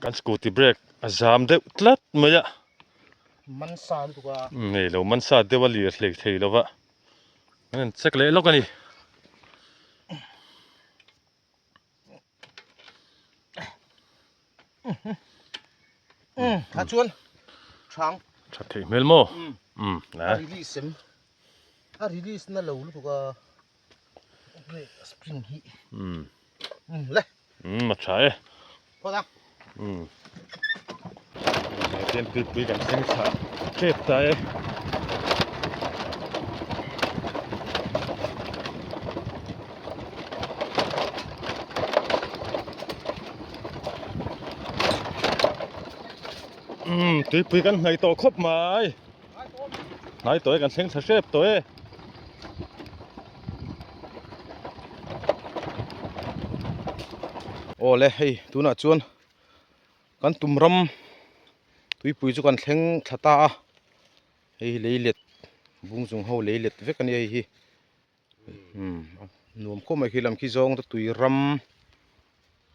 Kan scooty brake a zam deuh tlat mai a. Man sa lutuk a. Nei lo man sa deuh a lir hlei thei lo va. An han check leh lawk a ni. Tha chuan thang. Tha thei hmel maw? Um. A release em. A release na lo lutuk a. Brake spring hi. Um. Le. Um a tha e. Phawt a. Um. Tian tuipui kan thleng thla tep ta e. Um tuipui kan hnaih tawh khawp mai. Hnai tawh e kan thleng thla hrep tawh e. Awle hei tunah chuan kan tum ram tuipui chu kan thleng thla ta a hei hi lei let bung chung ho lei let vek a ni hei hi umm nuam khawp mai khi lam khi zawng te tui ram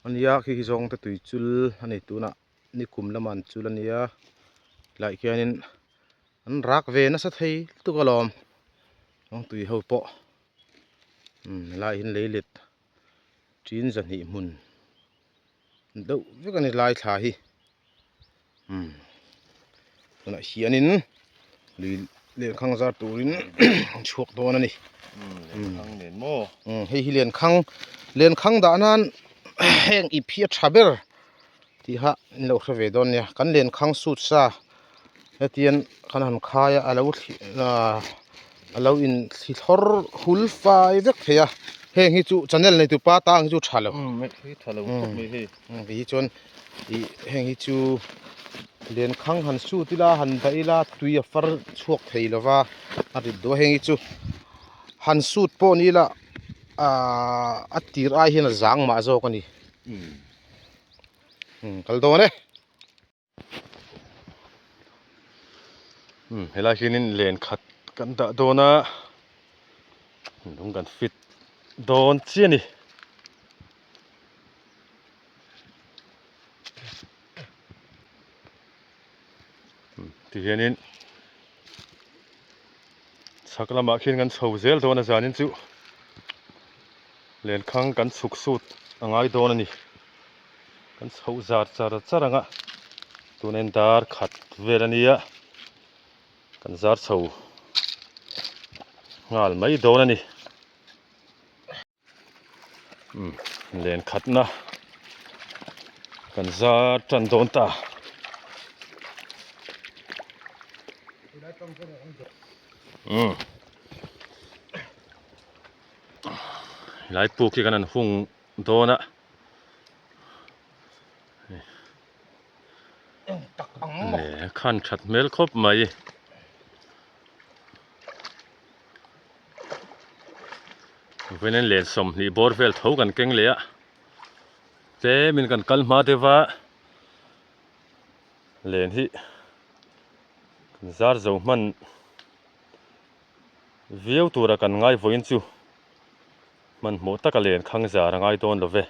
a nia khi khi zawng te tui chul a ni tunah. Nikum lamah an chul a nia tlaiah khianin an rak ve nasa thei lutuk alawm rawng tui ho pawh umm helaiah hian lei let tin zahnih hmun deuh vek a ni lai thla hi umm tunah hianin lui lenkhang zar turin an chhuak dawn a ni umm hei hi lenkhang lenkhang dah nan heng ip hi a tha ber. Tih kha in lo hre ve dawn nia kan lenkhang sut sa hetian kan han khai a a lo thli ahh a lo in thli thlawr hul fai vek thei a heng hi chu channel nei tupa tang hi chu tha lo ti hi chuan ih heng hi chu lenkhang han sut ila han dah ila tui a far chhuak thei lo va a rit duh a heng hi chu han sut pawh ni ila ahh a tir ai hian a zang mah zawk a ni. Kal dawn e. Helai hianin len khat kan dah dawn a lung kan fit dawn chiah a ni. Tihianin chhak lamah khian kan chho zel dawn a zanin chu lenkhang kan chhuk sut a ngai dawn a ni kan chhoh zar char char ang a tunin dar khat vel a nia kan zar chho nghal mai dawn a ni. Len khatna kan zar tan dawn ta. Helai puk hi kan han hung dawn a. Khan that hmel khawp mai. Vawiin len 20 bawr vel tho kan keng leh a tlemin kan kal hma deuh a len hi kan zar zo hman viau tura kan ngai vawiin chu hmanhmawh taka len khang zar a ngai dawn lo ve.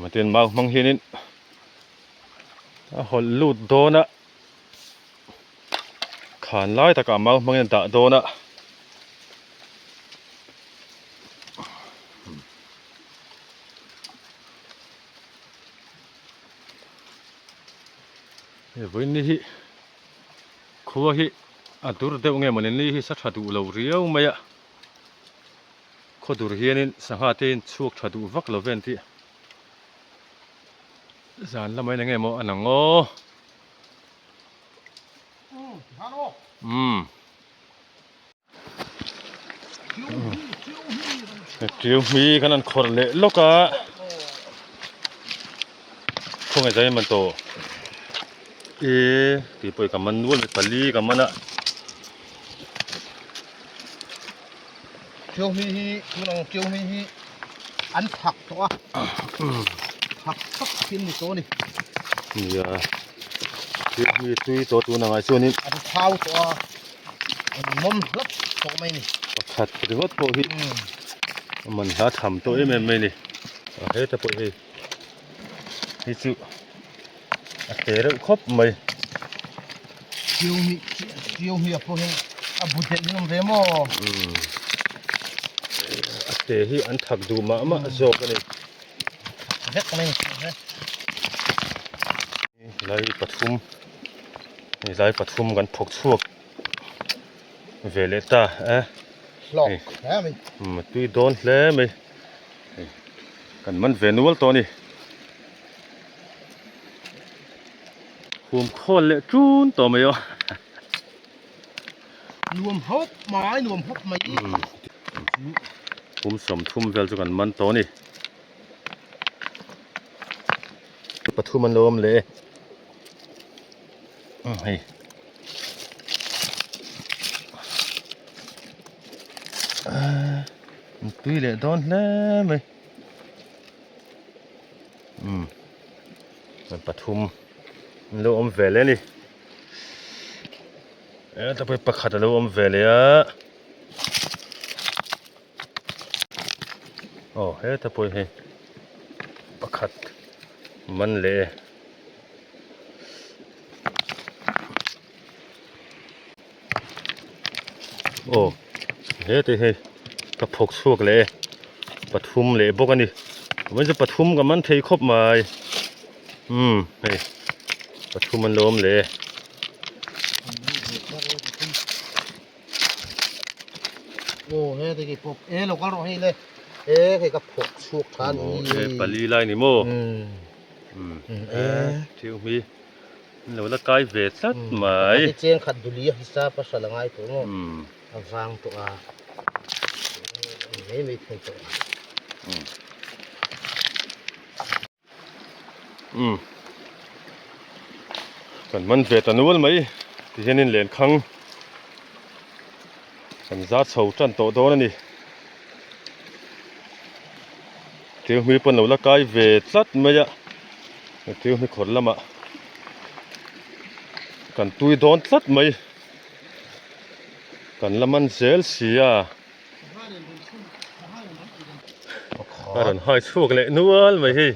Matin mau hmang hianin a hawlh lut dawn a khan lai takah mau hmangin a dah dawn a hei vawiin ni hi khua hi a dur deuh nge mawni ni hi sa tha duh lo riau mai a. Khawdur hianin sangha te in chhuak tha duh vak lo ven tih zan lamah hian enge maw a lang aw. Umm. Tiu hmi kan han khawrh leh lawk a. Khawngaih zai man tawh e tih pawh hi ka man nual mai pali ka man a. Ṭiau hmi hi tun ang ṭiau hmi hi an thak tawh a thak tak hi an ni tawh a ni. Nia ṭiau hmi tui tawh tun angah chuanin an thau tawh a an mawm hlap tawh mai a ni. Pakhat ringawt pawh hi a man hla tham tawh em em mai a ni a heta pawh hei. Hei chu a te reuh khawp mai. Chiu hi chiu hi a pawh hian a bu delh hi awm ve maw? A te hi an thak duh mah mah zawk a ni. Vek mai ni he. Lai pathum hei lai pathum kan phawk chhuak ve leh ta e. Hlawk hle mai. A tui dawn hle mai. Hei kan man ve nual tawh a ni. Hum khawl leh tun tawh mai aw. Nuam hawp mai, nuam hawp mai. Hum 30 vel chu kan man tawh a ni. Pathum an lo awm leh e. Hei. An tui leh dawn hle mai umm an pathum an lo awm ve leh a ni heta pawh hi pakhat a lo awm ve leh a aw heta pawh hi hei pakhat man leh e. Aw he te hei ka phawk chhuak leh e pathum leh bawk a ni vawiin chu pathum ka man thei khawp mai umm hei pathum an lo awm leh e. Aw he te khi phawk e lo kal rawh hei le e hei ka phawk chhuak tha a ni. Aw e pali lai ni maw umm e thil hi. An lo la kai ve tlat mai. Pakhat hi cheng khat duli a hisa pasal a ngai tawh maw? A vang tawh a. Mai mai thei tawh a. Umm. Kan man ve ta nual mai. Tihianin lenkhang kan za chho tan tawh dawn a ni. Thil hmui pawn lo la kai ve tlat mai a. Thil hmi khawr lamah kan tui dawn tlat mai. Kan la man zel si a. A rawn hai chhuak leh nual mai hei.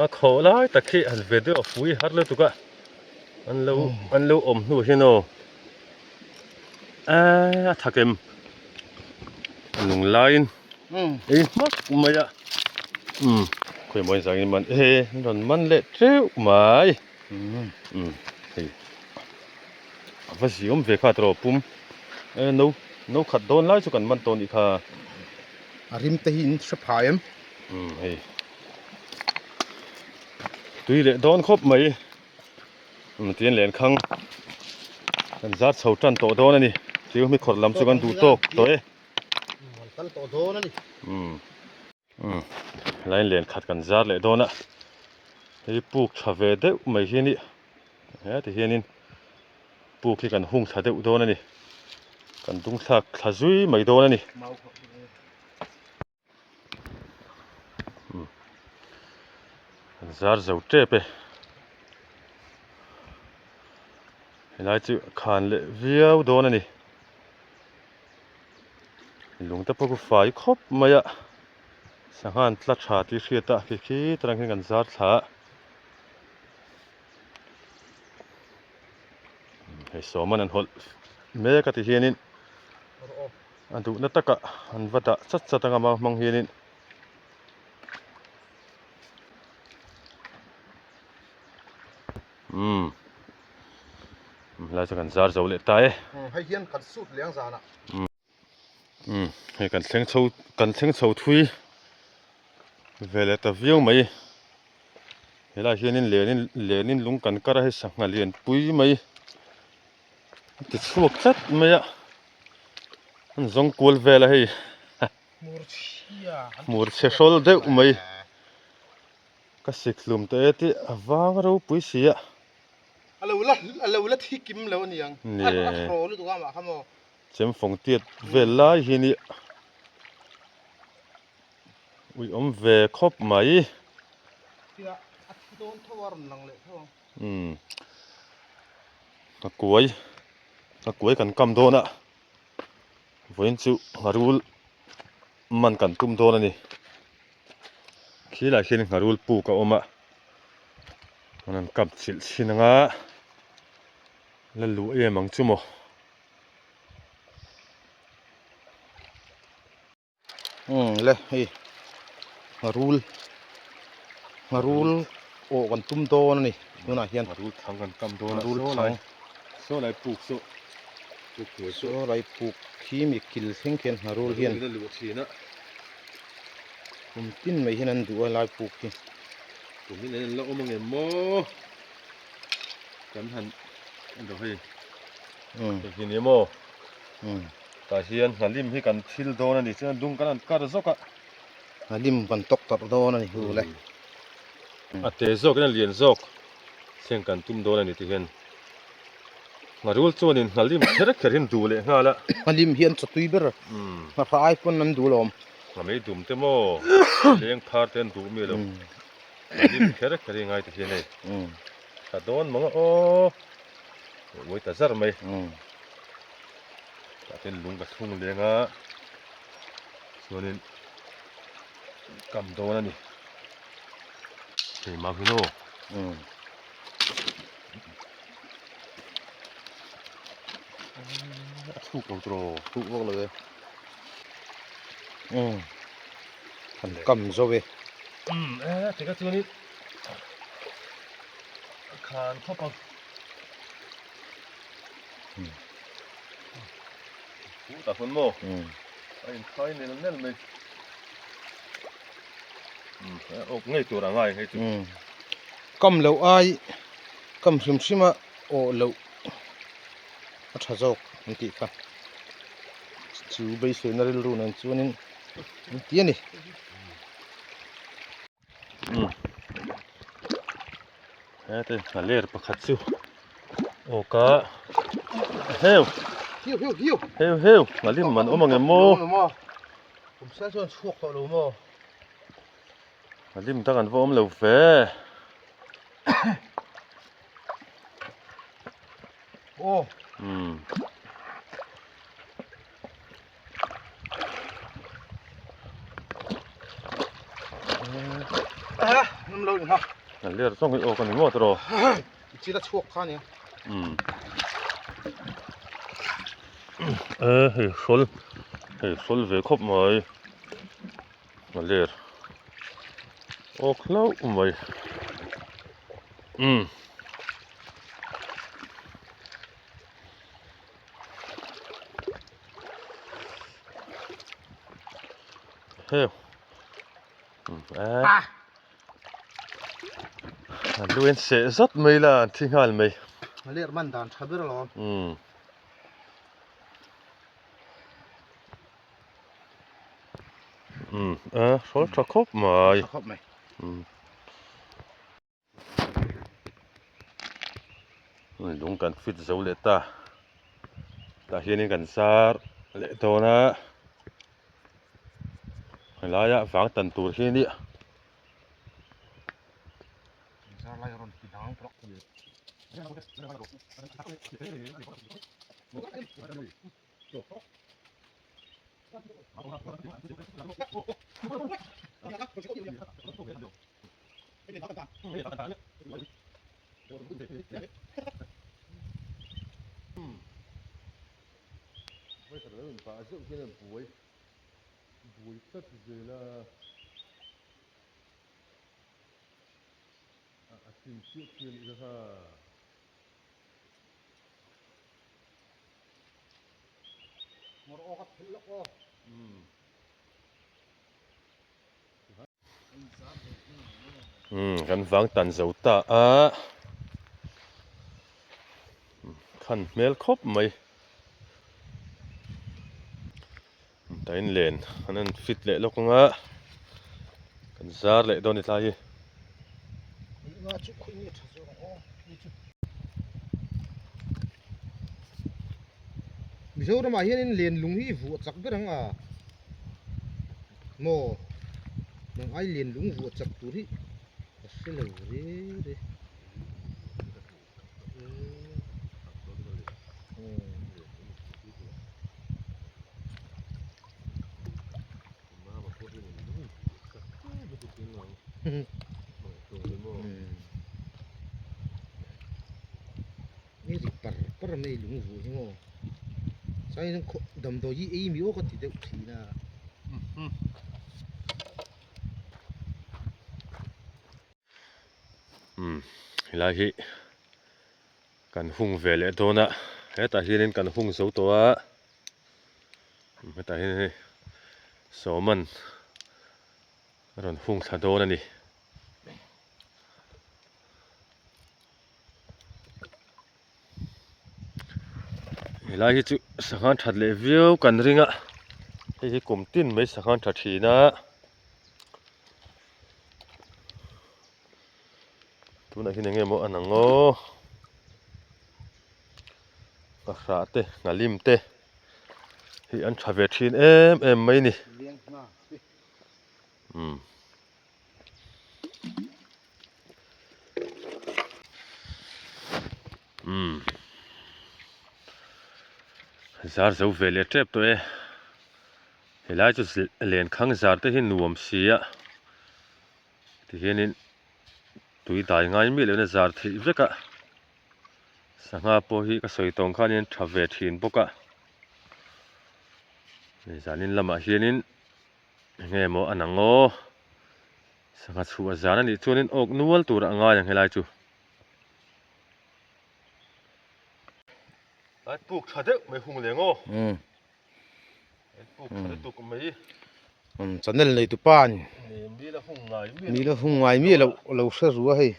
A khawh lai tak hi han ve deuh a fui har lutuk a. An lo an lo awm hnu hian aw. A tha kem a nung laiin ei hmak mai a umm khawi mawi zangin man e an rawn man leh teuh mai umm hei a va zi awm ve kha tawh pum e no no khat dawn lai chu kan man tawh anih kha a rim te hi in hre phah em umm hei tui leh dawn khawp mai. Tian lenkhang kan zar chho tan tawh dawn a ni. Thil hmi khawrh lam chu kan duh tawk tawh e. Umm umm line len khat kan zar leh dawn a. Hei puk tha ve deuh mai hi a ni. Heti hianin puk hi kan hung thla deuh dawn a ni. Kan dung thlak thla zui mai dawn a ni. Zar zo tep e helai chu khan leh viau dawn a ni lung te pawh chu fai khawp mai a sangha an tla tha tih hriat a khi khi tarang hian kan zar thla a hei sawman an hawlh mek a ti hianin. A duhna takah an va dah chat chat anga mau hmang hianin umm helai chu kan zar zo leh ta e. Hei hian kan sut leh ang zanah. Umm hei kan thleng chho kan thleng chho thui ve leh ta viau mai. Helai hianin lenin lenin lung kan kar a hei sangha lian pui mai. A ti chhuak tlat mai a an zawng kual vel a hei hmur chhe hrawl deuh mai. Ka sik hlum tawh e tih a vang ropui si a. A lo la a lo la thi kim lo a niang. A a hraw lutuk a mah kha maw. Chemfawng tiat vel lai hi ni ui awm ve khawp mai. Tia a thi dawn tho a rawn lang leh tho ang. Umm ka kuai ka kuai kan kam dawn a vawiin chu ngharul man kan tum dawn a ni khilai khian ngharul puk a awm a an han kap chilh chhin anga la luh em ang chu maw. Umm le hei ngharul ngharul awh kan tum dawn a ni tunah hian ngharul thang kan kam dawn a ngharul thang saw lai puk saw puk hnuai saw saw lai puk khi mi kil thleng khian ngharul hian a luh thin a kum tin mai hian an duh a lai puk hi kum in an la awm angem maw kan han eng hei hei hi ni maw. Tah hian hnalim hi kan thil dawn a ni chuan dung kan han kar zawk a. Hnalim kan tawk tarh dawn a ni hu le. A te zawk in a lian zawk thleng kan tum dawn a ni ti hian ngharul chuanin hnalim kher kher hi an duh leh nghal a. Hnalim hi an chawtui ber ngharha ai pawn an duh lawm. Nghamei dum te maw leng phar te an duh mi lo hnalim kher kher hi ngai ti hian hei tha dawn mang a aw uai ta zar mai. Tah chuan lung ka thlung leng a chuanin kam dawn a ni hei mau hi maw a chhuk lo tawh chhuk vak lo e an kam zo e e tikha chuanin a khan khawp ang. Tah hun maw? A inkhai nel nel mai. Awk ngei tur a ngai hei chu. Kam loh ai kam hrim hrim a awh loh a tha zawk an tih kha. Chu beiseina rilru nen chuanin an ti a ni. Hete a ler pakhat chu awk a heu heu heu a lim man awm ang em maw a lim dang an va awm lo ve umm. A ler zawng hi awk a ni ngawt rawh. Chil a chhuak kha nia. Um. E hei hrawl hei hrawl ve khawp mai. A ler awk hlauh mai. Um. Heo a lu in seh zat mai la an thi nghal mai a ler man dan tha ber alawm um um a hrawl tha khawp mai khawp mai um Lung kan fit zo leh ta tah hianin kan zar leh dawn a helaia vang tan tur hi nia. Umm kan vang tan zo ta a khan hmel khawp mai tain len an han fit leh lawk ang a kan zar leh dawn a ni tlai hi. Nga chu khawi nge tha zawk ang aw hei chu. Mizoramah hianin len lung hi vuah chak ber ang a maw nang ai len lung vuah chak tur hi ka hre lo re re. Ni ri par par mai lung vuah hi maw chuanin damdawi hi ei mi aw ka ti deuh thin a. Umm helai hi kan hung ve leh dawn a hetah hianin kan hung zo tawh a hetah hian hei sawman a rawn hung thla dawn a ni. Helai hi chu sangha that leh viau kan ring a hei hi kum tin mai sangha tha thin a tunah hian enge maw an ang aw nghahrah te nghalim te hi an tha ve thin em em mai a ni umm. Umm zar zo ve leh tep tawh e helai chu lenkhang zar te hi nuam si a tihianin tui dai ngai miah lohna zar theih vek a sangha pawh hi ka sawi tawng khanin tha ve thin bawk a zanin lamah hianin. Enge maw a nang aw? Sangha chhuah zan a nih chuanin awk nual tur a ngai ang helai chu. Lai puk tha deuh mai hung leng aw. Umm. Lai puk tha lutuk mai. Umm channel nei tu pa ni. Mi la hung ngai mi. Mi la hung ngai mi lo lo hre ru a hei.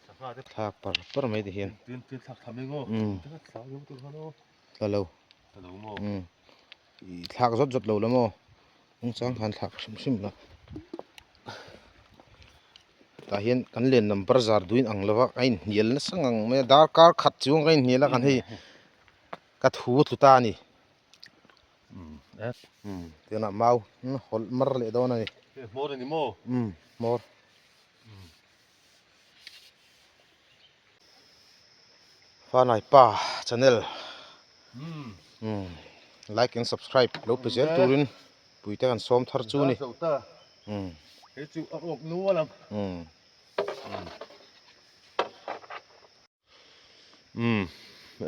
Sangha te thlak par par mai ti hian. Tin tin thlak tham eng aw. Umm. Thlak deuh tur khan aw. Tla lo. Tla lo maw. Umm. I thlak zawt zawt lo la maw nungchang khan thlak hrim hrim la tah hian kan len number zar duin ang lova a inhnial nasa ngang mai a darkar khat chuang ka inhnial a kan hei ka thu tlu ta a ni tunah mau hawlh mar leh dawn a ni hmawr a ni maw hmawr Fanai pa channel like and subscribe lo pe zel turin puite kan sawm thar chu ni he chu a awk nual ang umm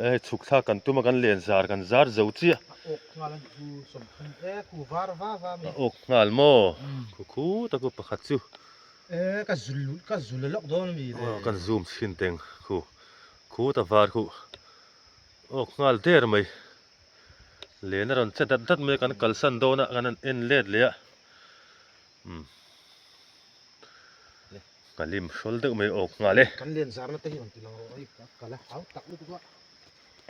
hei chhuk thlak kan tum a kan len zar kan zar zo chiah a awk nghal a ni chu sawmthum e ku var va va mai a awk nghal maw khu khu tak u pakhat chu E ka zul ka zul lawk dawn ami le. Aw kan zoom chhin teng khu khu ta var khu awk nghal der mai len a rawn che dat dat mai a kan kalsan dawn a kan han en let leh a umm ka lim hrawl deuh mai awk nghal e. Kan len zarna te hi rawn ti lang rawh hei ka kal a hau tak lutuk a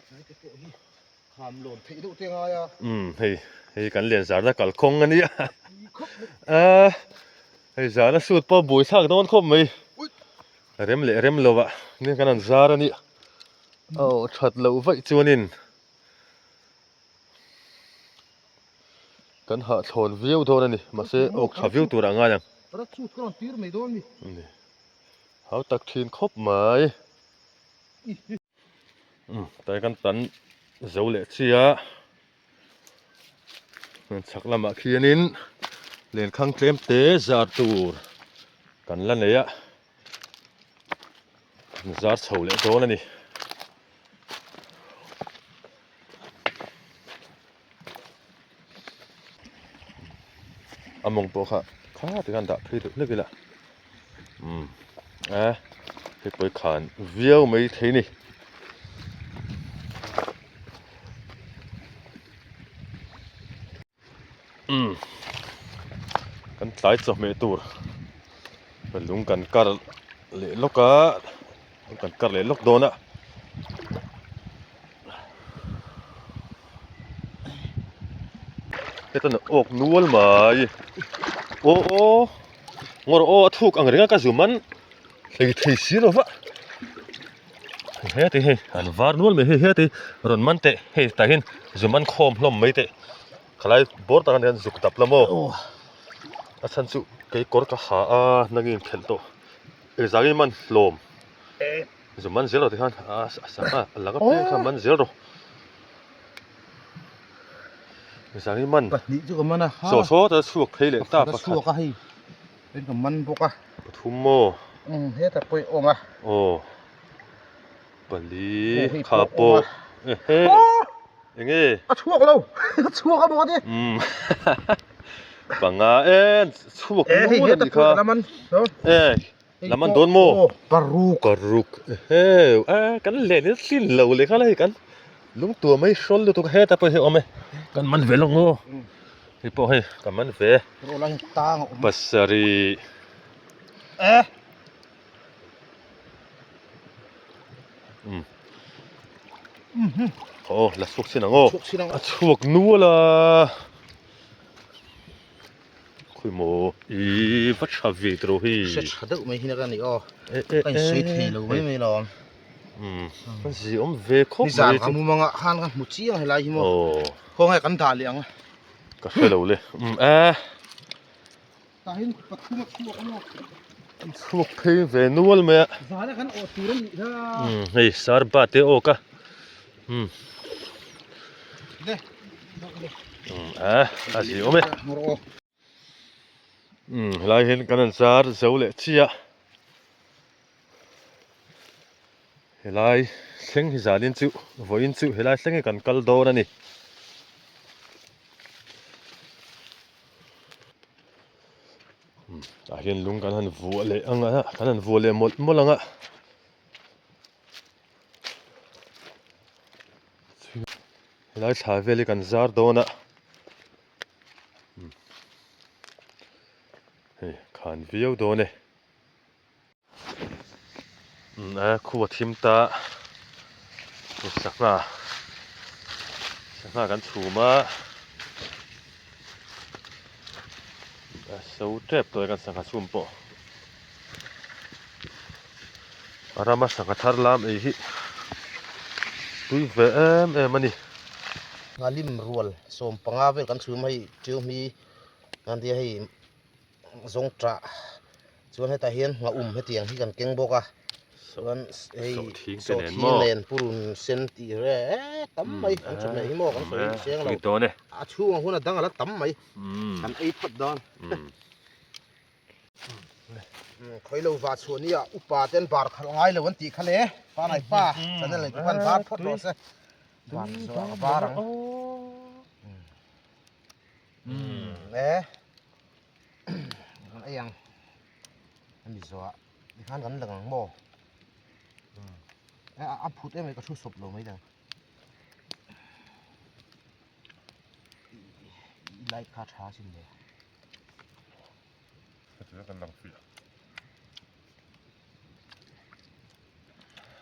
tlai te pawh hi kham lawn theih deuh te ngai a. Umm hei hei kan len zarna kalkhawng a nia a. Hei zan a suit pawh buai thlak dawn khawp mai rem leh rem lo ah nia kan han zar a nih aw that loh vaih chuanin kan hahthlawn viau dawn a ni mahse awk tha viau tur ah ngai ang hau tak thin khawp mai tai kan tan zo leh chiah a. Chhak lamah khianin lenkhang tlem te zar tur kan la nei a zar chho leh dawn a ni. A mawng pawh kha kha tikhan dah phei deuh hlek ila umm a hei pawh hi khan viau mai thei a ni. Umm kan tlai chawhmeh tur lung kan kar leh lawk a kan kar leh lawk dawn a. Heta na awk nual mai aw aw ngawr aw a thuk ang reng a ka zum an. Hlei thei si lo va heti hei an var nual mai hei heti rawn man teh hei tah hian zu man khawm hlawm mai teh khalai bawr takah hian zuk dap la maw a chhan chu kei kawr ka ha a nangin khelh tawh engzangin man hlawm zu man zel rawh tikhan a sangha a lang apiang kha man zel rawh engzangin man pahnih chu ka man a saw saw ta chhuak phei leh ta pakhat chhuak a hei Hei ka man bawk a. Pathum maw? Umm hetah pawh i awm a. Aw. Pali kha pawh. Ehe. Enge? A chhuak lo. A chhuak a maw ti. Umm. Panga e chhuak nual a nih kha. La man. E la man dawn maw? Paruk. Paruk. Ehe. A kan len in tlin lo leh kha la hei kan lungtua mai hrawl lutuk a hetah pawh hi a awm e. Kan man ve lawk maw? Hei pawh hei ka man ve. Pasarih. Umm. Aw la chhuak chin ang aw. A chhuak nual a. Khawi maw i va tha ve tawh hi. Hre tha deuh mai hi na ka ni aw. Ka insui thei lo mai mai lo. Umm kan zi awm ve khawp mai. Nizan ka mumanga khan ka hmu chiang helai hi maw. Khawnge kan dah leh ang. Ka hre lo le. Umm e. Tah hian pathum a chhuak a maw. An chhuak phei ve nual mai a. Zana kan awh tur a nih kha. Umm hei sarba te awk a. Umm. Le. Umm e a zi awm e. Umm helai hian kan han zar zo leh chiah. Helai thleng hi zanin chu vawiin chu helai thleng hi kan kal dawn a ni. Umm tah hian lung kan han vuah leh ang a kan han vuah leh mawlh mawlh ang a. Helai thla vel hi kan zar dawn a. Hei khan viau dawn e. A khu a thim ta sangha sangha kan chhum a a so tep tawh e kan sangha chhum pawh a rama sangha thar lam ei hi tui ve em em a ni. Nghalim rual 15 vel kan chhum hei Tiuhmi an tia hei. Zawng tah chuan hetah hian ngha um hetiang hi kan keng bawk a chuan hei sawhthing nen purun sen tih reh tam mai kan chhawp leh hi maw kan sawi seng lo a chhungah hun a dang a la tam mai kan ei phawt dawn khawi lo vah chhuah nia upa ten bar khalh ngai lo an tih kha le pa nai pa channel nei tu khan bar phawt rawh se bar zawh a bar ang. E kan ei ang hemi zawhah tikhan kan lang ang maw e a phut em mai ka thu sawp lo mai dang i light kha tha sin le kan lang fiah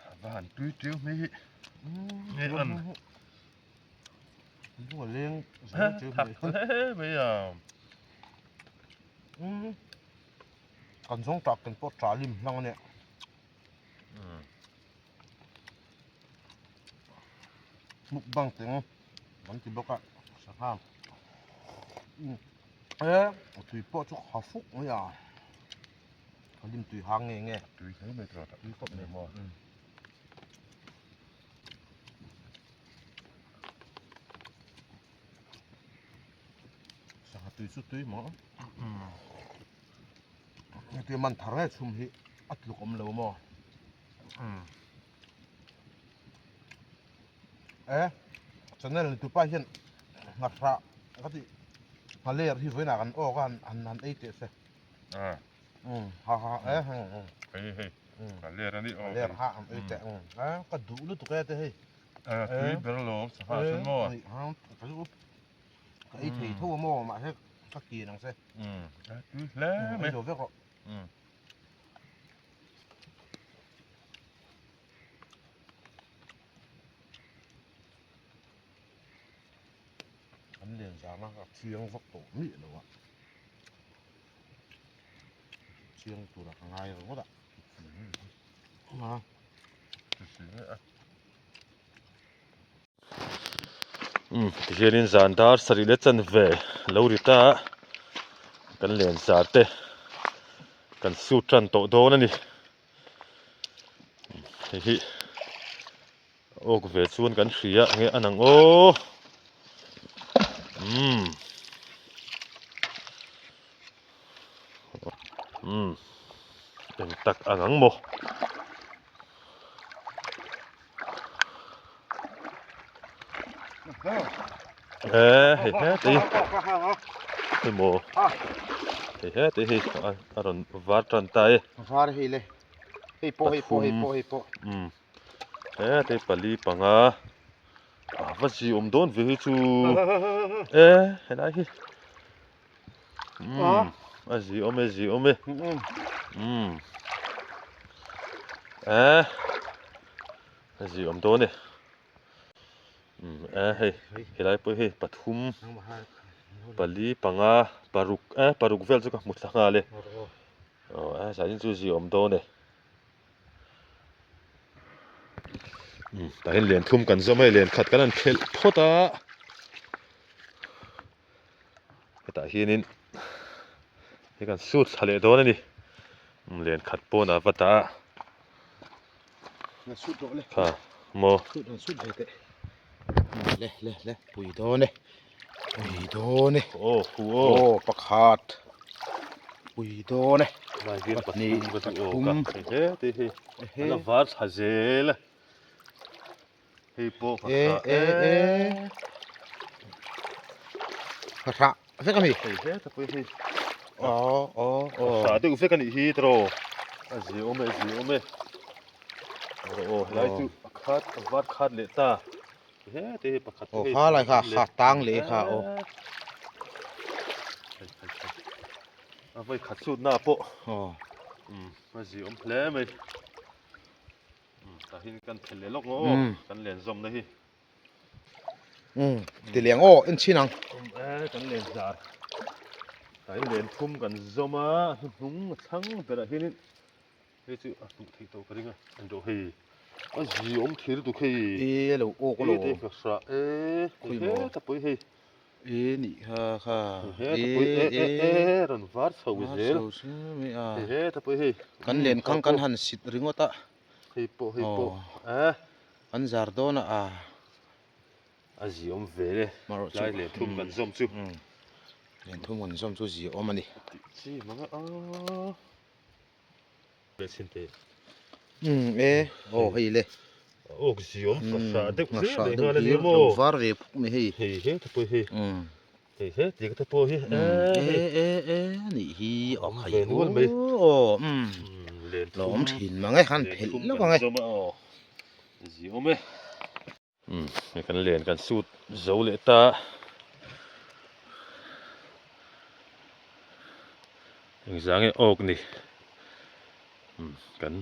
a va han tui tiu mai hi nge an Lung a leng zel chu Thak hle mai a. Umm kan zawng tak kan pawh tah lim hlang a nia. Mukbang teng kan ti bawk a sangha e tui pawh chu ha fuk mai a a lim tui hang nge nge tui hle mai tawh tui khawp mai maw. Sangha tui chu tui maw? Tui man thar nge chhum hi a tluk awm lo maw? E channel ni tupa hian nghahrah ka tih nghaler hi vawiinah kan awk a han han ei teh se. Ha ha e hei hei nghaler a ni aw nghaler ha an ei teh ka duh lutuk e te hei. Tui ber alawm sangha chuan maw? Ka ei thei tho a maw mahse ka kin ang che. Tui hle mai. Ei zo vek rawh. An len zan a ka chiang vak tawh miah lo a. Chiang tura ka ngai ringawt a. Umm tihianin zan dar sarih leh chanve lo ri ta a kan len zar te kan sut tan tawh dawn a ni hei hi awk ve chuan kan hria nge a nang aw umm umm eng tak ang ang maw. Ê hei het hi hei maw hei het hi a rawn var tan ta e var hei le hei pawh hei pawh hei pawh hei pawh um het hei pali panga a va zi awm dawn ve hi chu e helai hi um a zi awm e zi awm e um e a zi awm dawn e umm e hei helai pawh hi pathum pali panga paruk e paruk vel chu ka hmu thla nghal e aw e zanin chu zi awm dawn e umm tah hian lian thum kan zawm a hei lian khat kan han khelh phawt a hetah hianin hei kan sut thla leh dawn a ni umm lian khat pawn a va dah a. Kha maw. Le le le pui dawn e pui dawn e aw hu aw aw pakhat pui dawn e vai hian pathum ka ti aw ka hei he te hi a la var thla zel a hei pawh ka e e e ka hrah vek a mi hei he ta pawh hei aw aw aw hrah deuh vek a nih hi tiraw a zi awm e a zi awm e aw helai chu a khat a var khat leh ta he te hi pakhat aw kha lai kha kha tang leh kha aw a vawi khat chut na pawh aw a zi awm hle mai Tah hian kan phelh leh lawk maw aw kan len zawm na hi. Umm ti leng aw en chhin ang. Awm e kan len zar. Tah hian len thum kan zawm a hnuhnung a thlang berah hianin hei chu a hnuh theih tawh ka ring a en rawh hei a zi awm thei lutuk hei. E lo awk a lo. E te ka hrah e khawi maw. He ta pawh hi hei. E nih kha kha e e e e rawn var chho zel chho zel mai a he ta pawh hei kan len khang kan han sit ringawt a hei pawh hei pawh e kan zar dawn a a a zi awm ve le tlai len thum kan zawm chu len thum kan zawm chu zi awm a ni tih chi mang a Umm e aw hei le awk ziawm hmasa deuh hle hmasa deuh hlir lo var ve phuk mai hei hei he te pawh hi umm hei he tih te pawh hi e e e anih hi aw khai nual mai aw umm lo awm thin mang e han phelh lawk ang e ziawm e Umm hei kan len kan sut zo leh ta engzah nge awk ni umm kan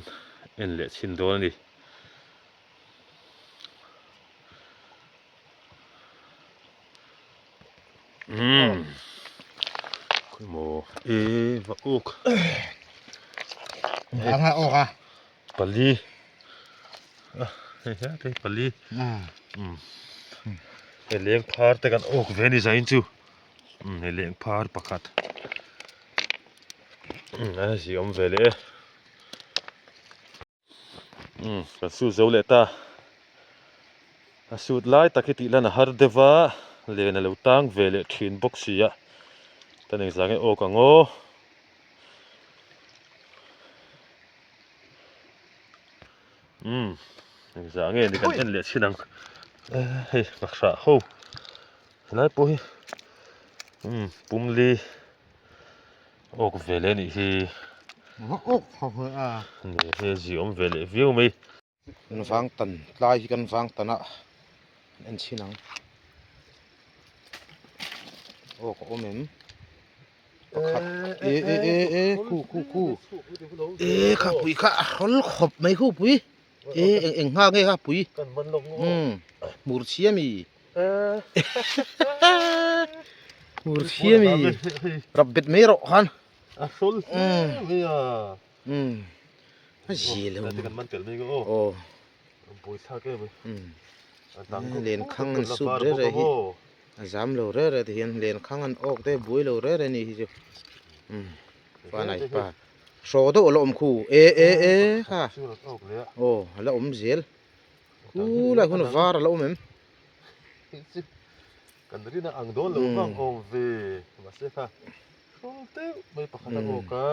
en leh chhin dawn a ni umm khawimaw e va awk anga awk a Pali a hei he te hi pali umm hei leng phar te kan awk ve a ni zain chu umm hei leng phar pakhat umm a zi awm ve leh e umm kan sut zo leh ta a sut lai tak hi tih lan a har deuh a len a lo tang ve leh thin bawk si a tan engzah nge awk ang aw. Umm engzah nge ni kan en leh chhin ang hei ngakhrah ho helai pawh hi umm pumli awk ve leh anih hi ni he zi awm ve leh viau mai. Kan vang tan tlai hi kan vang tan a en chhin ang aw ka awm em pakhat e e e e khu khu khu e kha pui kha a hrawl khawp mai khu pui e eng eng nghak nge kha pui umm hmur chhia mi hmur chhia mi rap bet mai rawh khan a hrawl hle mai a umm. A zi lo. Kan man tel mai nga aw. Aw. Buai thlak em mai. Len khang an sup re re hi. A zam lo re re ti hian len khang an awk te buai lo re re ni hi chu. Pa nai pa. Hraw deuh a la awm khu. E e e kha. Aw a la awm zel. Khu lai hun var a la awm em. Kan rin a ang dawn lo vang awm ve. Mahse kha hrawl deuh mai pakhat a awk a.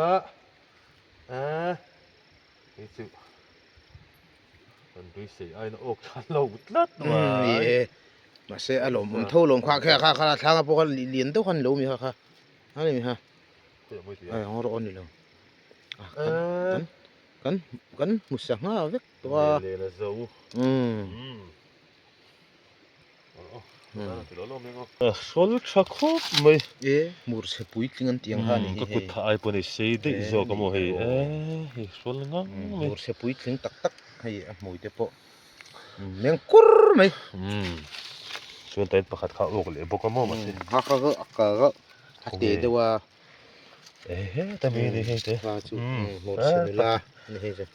A hei chu kan beisei aiin a awk tha lo tlat mai. Ni e, mahse a lawmawm tho lawm kha kha kha kha thlanga pawh kha lian deuh khan lo mi kha kha a ni mi kha a ang rawh a ni lo a kan kan kan kan hmu sa ngha vek tawh a len a zo Hrawl tha khawp mai. E mur chhe puitling an tih ang kha a ni hi Ka kut tha ai pawh nei sei daih zawk a maw hei e hei hrawl ngang mai. Mur chhe puitling tak tak hei a hmui te pawh meng kur mai. Chuan tain pakhat kha a awk leh bawk a maw mahse. Ha kha kha a kal reuh a te deuh a. E he ta mi ni hei te. Kha chu mur chhe nula a ni hei chu.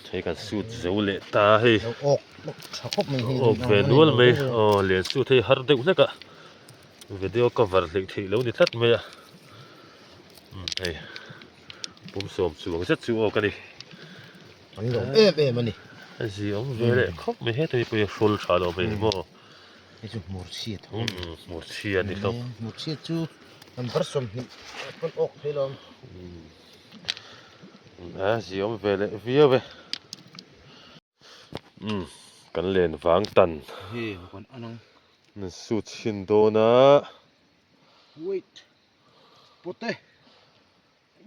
Hei kan suit zo leh ta hei. Awk tha khawp mai hei. Awk ve nual mai aw len suit hei har deuh hlek a video cover hleih theih lo ni tlat mai a hei pum sawm chuang zet chu awk a ni. An lawm em em a ni. A zi awm ve leh khawp mai heta hi pawh hi a hrawl tha lo mai maw. Hei chu hmurchhia tho a ni. Hmurchhia a ni hlawm. Hmurchhia chu number 20 pawn awk thei lo. A zi awm ve leh viau e. Umm kan len vang tan. He kan an ang. Nan suit chhin dawn a. Wait. Pote.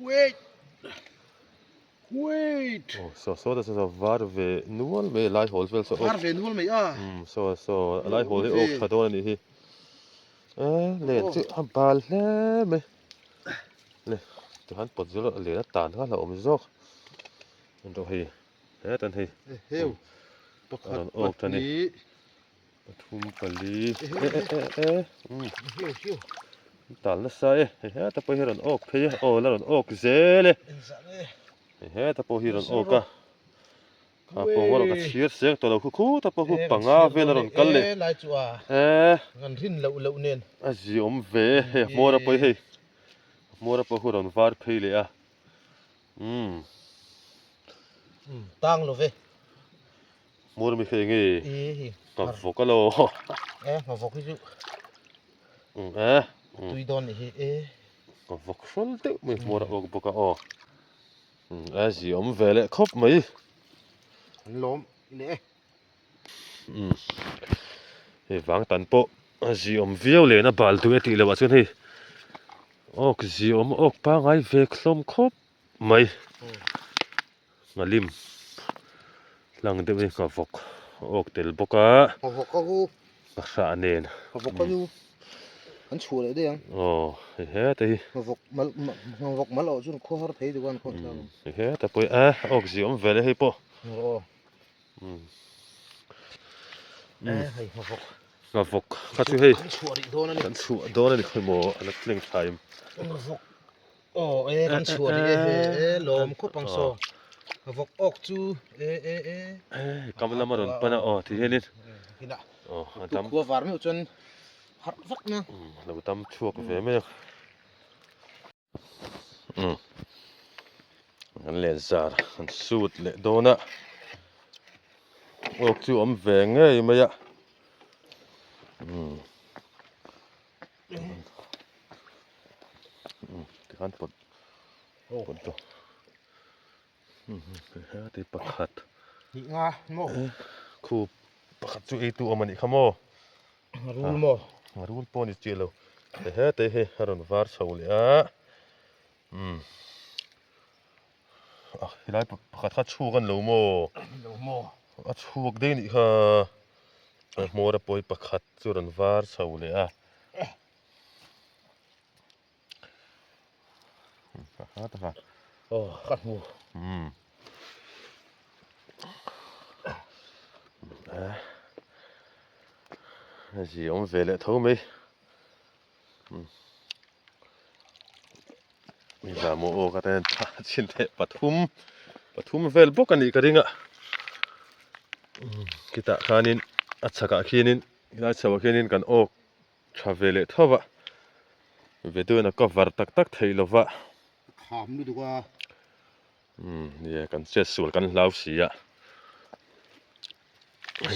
Wait. Wait. Oh so so ta so var ve nual mai lai hawl vel saw. Var ve nual mai a. Umm so so lai hawl hi awk tha dawn a nih hi. E len chu a bal hle mai. Le tihian pawt zir leh a tan kha a hlauhawm zawk en rawh hei hetan hei heu pakhat pahnih pathum pali e e e e tal nasa e hei heta pawh hi a rawn awk phei a aw la rawn awk zel e hei heta pawh hi a rawn awk a. A pawng erawh ka chhir seng tawh lo khu khu ta pawh khu panga vel a rawn kal leh e kan rin loh loh nen a zi awm ve e hei a hmawr a pawi hei a hmawr a pawh khu rawn var phei leh a umm tang lo ve hmawr mi hei nge ka vawk a lo e ka vawk hi chu e tui dawn nih hi e ka vawk hrawl deuh mai hmawr a awk bawk a aw. A zi awm ve leh khawp mai. An lawm leh e. Hei vang tan pawh a zi awm viau leh na bal duh e tih loh ah chuan hei awk zi awm awk pangai ve hlawm khawp mai. Nghalim hlang deuh hi nghavawk awk tel bawk a. Nghavawk a hu. Nghahrah nen. Nghavawk a hu. An chhuah leh daih ang. Aw hei heta hi. Nghavawk mal nghavawk mal awh chuan khaw har thei duh a an khaw thlak ang. Hei heta pawh hi a awk zia awm ve leh hei pawh. Aw. E hei nghavawk. Nghavawk kha chu hei. Kan chhuah rih dawn a ni. Kan chhuah dawn a ni khawi maw a la tleng tha em. Nghavawk. Aw e kan chhuah rih e hei e lawm khawp ang saw. Nghavawk awk chu e e e. E kam lama rawn pan a aw ti hianin. Aw a dam. Khua var meuh chuan. Harh vak na. Lo tam chhuak ve mai a. Umm. Kan len zar kan sut leh dawn a. Awk chu awm ve ngei mai a. Umm. Umm tikhan pawt pawt tawh. Heti pakhat. Hnih nga maw? Khu pakhat chu eitu awm a nih kha maw? Rul maw? Rul pawh ni chiah lo. Hete hi a rawn var chho leh a. Umm. A helai pakhat kha chhuak a ni lo maw? Lo maw? A chhuak daih a nih kha. A hmawr a pawi pakhat chu a rawn var chho leh a. Aw ka hmu. Umm. A zi awm ve leh tho mai. Umm. Zah maw aw ka ten. Chin teh pathum pathum vel bawk a nih ka ring a khitah khanin a chhakah khianin helai chhoah khianin kan awk tha ve leh tho va video in a cover tak tak theih lo va. Kham lutuk a. Umm nia kan chet sual kan hlau si a.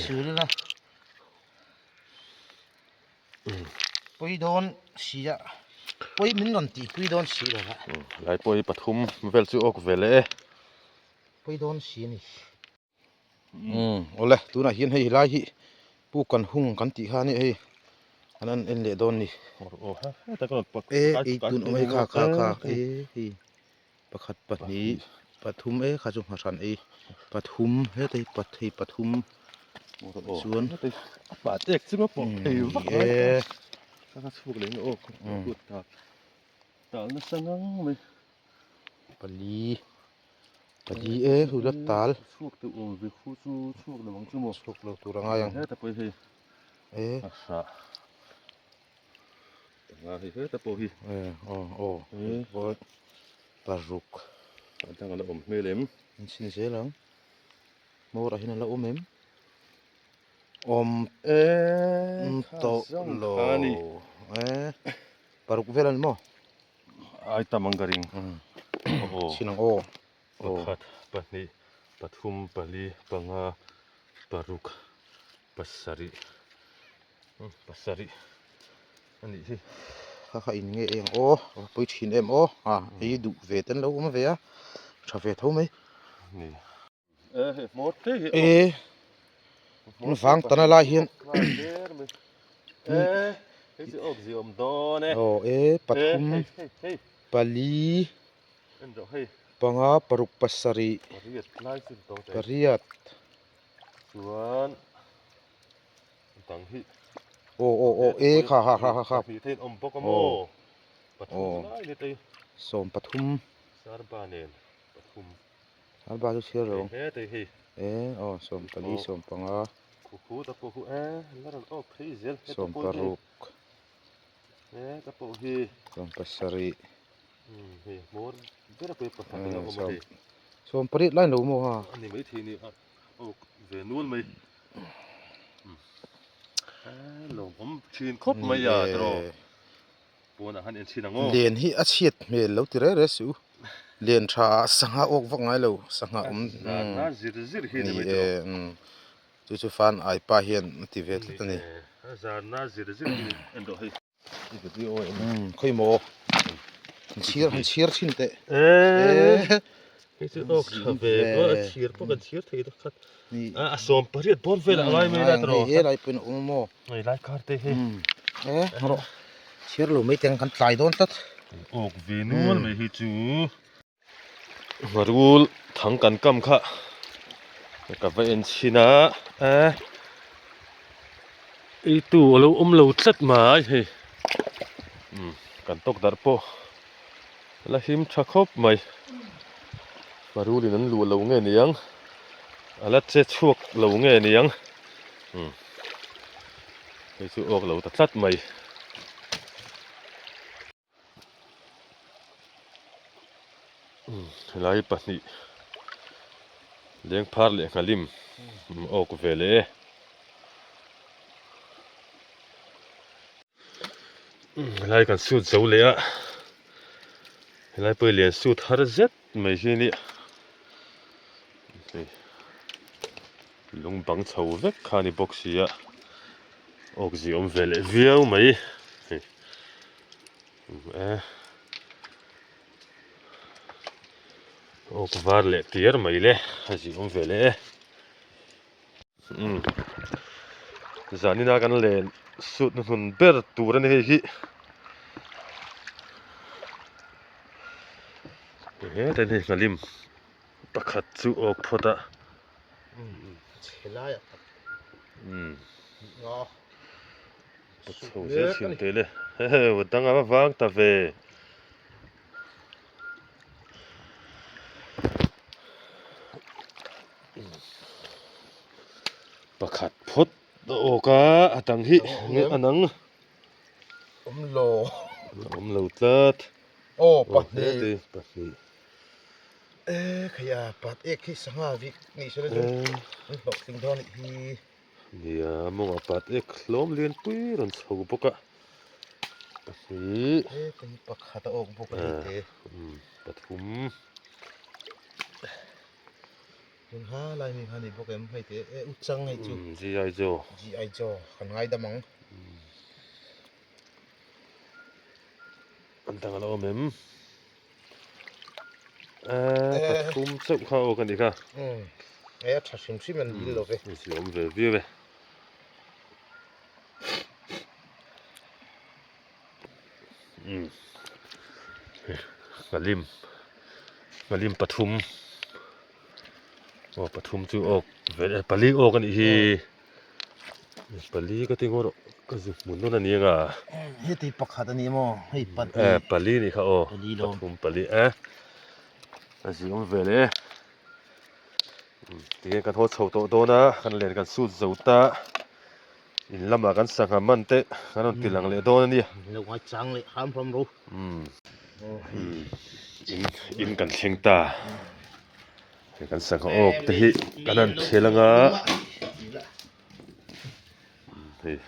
Sual ila. Pui dawn si a pui min rawn tih pui dawn si lo va. Lai pawh hi pathum vel chu awk ve leh e. Pui dawn si a ni. Umm awle tunah hian hei helai hi pu kan hung kan tih kha a ni hei an an en leh dawn a ni. E ei tun awm hei kha kha kha e hei pakhat pahnih pathum e kha chu nghahran ei pathum heta hi hei pathum chuan e pali pali e hula tal chhuak lo tur a ngai ang e e aw aw paruk an chhin zel ang hmawrah hian a la awm em awm tawh lo e paruk vel a ni maw. Ai tam ang ka ring. Chhin ang aw. Pakhat, pahnih, pathum, pali, panga, paruk, pasarih, pasarih a nih hi. Kha kha in nge eng aw, a pui thin em aw, ha ei duh ve ten lo awm ve a, tha ve tho mai. Ni. E hei hmawr te hi. E vang tana lai hian. E hei chu awk zia awm dawn e. Aw e pathum pali panga paruk pasarih pariat lai chu tawng te. Pariat. Chuan dang hi. Aw aw aw e kha ha ha ha kha. Pahnih thein awm bawk a maw. Pathum lai ni tei. Sawm pathum. Sarba nen pathum. Alba chu chhiar lo. He te hi. E aw 14 15. Khu khu ta pawh khu e la rawn awk phei zel. 16. E ta pawh hi. 17. Hei hmawr ber a pawh hi pakhat in a awm a hei. 18 lai lo maw ha. Ani mai thei ni a awk ve nual mai. E lawmawm thin khawp mai a tiraw. Pawnah khan en chhin ang aw. Len hi a chhiat hmel lo ti reng reng suh u. Len tha ah sangha awk vak ngai lo sangha awm Zan zir zir hi ni mai tawh. Chu chu fan ai pa hian a ti ve tlat a ni. Zan zir zir hi en rawh hei. Khawi maw han chhir han chhir thin teh. Eee hei chu awk tha ve dawn a chhir pawh kan chhir thei deuh khat. A sawm pariat bawr vel a ngai mai la tawh. Hei he lai pawhin a awm a maw. Hei lai kar te hi. E rawh chhir lo mai teng kan tlai dawn tlat. Awk ve nual mai hi chu. Ngharul thang kan kam kha ka va en chhin a e eitu a lo awm lo tlat mai hei kan tawk darh pawh la him tha khawp mai ngharul in an luh lo nge niang a la che chhuak lo nge niang hei chu awk lo ta tlat mai. Helai pahnih lengphar leh nghalim awk ve leh e. Helai kan sut zo leh a helai pawh hi lian sut har zet mai hi a nia hei lung bang chho vek kha a ni bawk si a awk zia awm ve leh viau mai hei. E awk var leh tiar mai le a zih awm ve leh e umm zanina kan len suit na hmun ber tur a ni hei hi hetah hian hei nghalim pakhat chu awk phawt a umm. Chho zel thin teh le hehe dang a vang ta ve. Pakhat phawt a awk a a dang hi nge a nang awm lo awm lo tlat aw pahnih pahnih. E khai a pat ek hi sangha vik nih sela chu an hlawh tling dawn anih hi. Nia mawngah pat ek hlawm lian pui rawn chho bawk a pahnih. E tei pakhat a awk bawk a ni te. Pathum. Tun ha lai mi kha ni bawk em hei te e uchang hei chu. GI Joe. GI Joe kan ngaidam ang. An dang a lo awm em? Eee pathum chauh kha aw ka nih kha. Umm e a tha hrim hrim an dil lo ve. Umm awm ve viau e. Umm Nghalim Nghalim pathum aw pathum chu awk ve e pali awk a nih hi. Pali ka ti ngawt ka zu hmun dawn a ni anga. Heti pakhat a ni maw hei pahnih. E pali nih kha aw pathum pali e a zi awm ve leh e tinge kan haw chho tawh dawn a kan len kan sut zo ta in lamah kan sangha man te kan rawn ti lang leh dawn a nia. Lo ngai chang leh hram hram ro. In in kan thleng ta. Hei kan sangha awk te hi kan han khel anga hei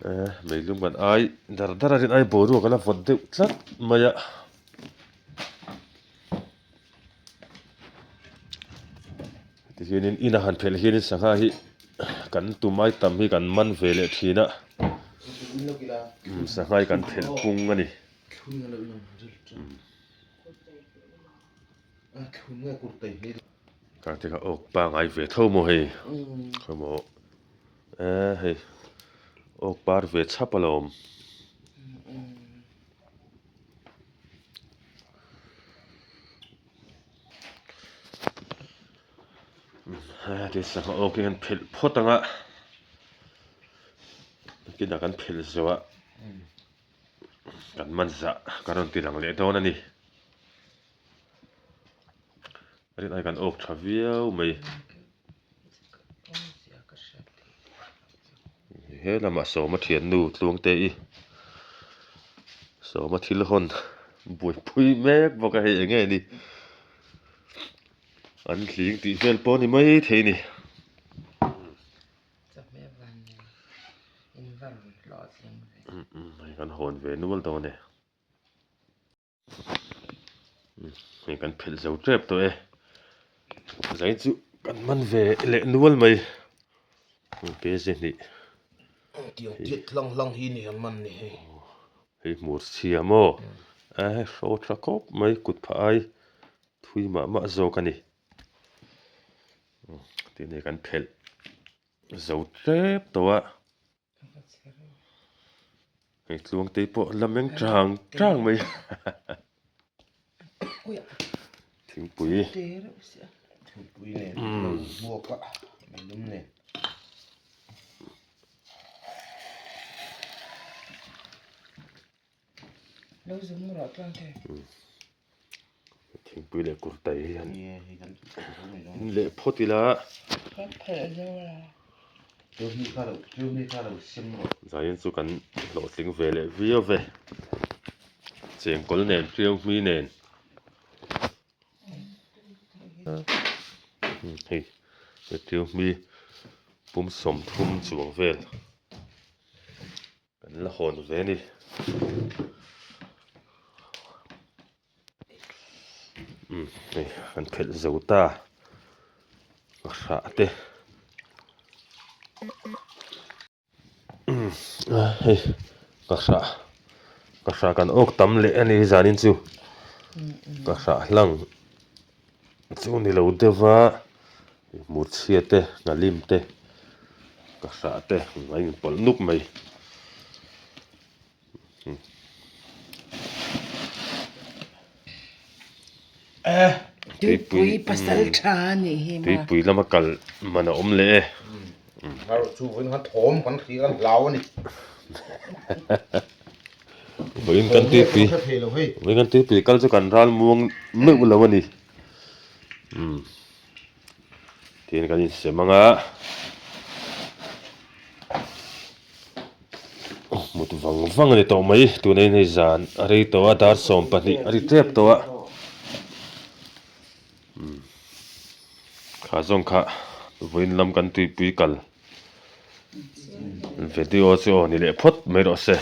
eh meilum kan ai dar dar a rin ai boruak a la vawt deuh tlat mai a tihianin in a han phelh hianin sangha hi kan tum ai tam hi kan man ve leh thin a sangha hi kan phelh pung a ni. Kartik a awk pangai ve tho maw hei khawimaw eh hei awk par ve chhap alawm. Hei sangha awk hi kan phelh phawt ang a nakinah kan phelh zawh a. Kan man zah ka rawn ti lang leh dawn a ni. Rin ai kan awk tha viau mai. He lamah sawma thiannu tluangte i sawma thil hawn buaipui mek bawk a hei eng nge ni an hling tih vel pawh a ni mai thei a ni. Chawhmeh van nen in va rawn hlawhtling ve. Hei kan hawn ve nual dawn e. Hei kan phelh zo tep tawh e. Zai chu kan man ve leh nual mai. Pe ze hnih. Tiang tiat hlang hlang hi ni an man ni hei. Hei hmur chhia maw? A hei hraw tha khawp mai kut phah ai thui mah mah zawk a ni. Tih nei kan phelh zo tlep tawh a hei tluang te pawh la meng tang tang mai thingpui thingpui nen lo hmuak a meilum nen. Lo zum rawh tluang te. Thingpui leh kurtai hi han in leh phawt ila. Zain chu kan hlawhtling ve leh viau ve. Chengkawl nen Triau hmi nen. Hei Triau hmi pum 30 chuang vel. Kan la hawn ve a ni. Umm hei kan phelh zo ta a hrah te umm hei ka hrah ka hrah kan awk tam leh a ni zanin chu ka hrah hlang chu ni lo deuh va hmurchhia te hnalim te ka hrah te a inpawlh nuk mai. Tuipui pasal tha a nih hi maw. Tuipui lama kal man a awm leh e. Chu vawiin khan thawm kan hria kan hlau a ni. Vawiin kan tuipui vawiin kan tuipui kal chu kan ral muang meuh lo a ni. Tin kan insem ang a. Mut vang vang a ni tawh mai tuna in hei zan a rei tawh a dar 12 a ri tep tawh a. Kha zawng kha vawiin lam kan tuipui kal video chu aw ni leh phawt mai rawh se.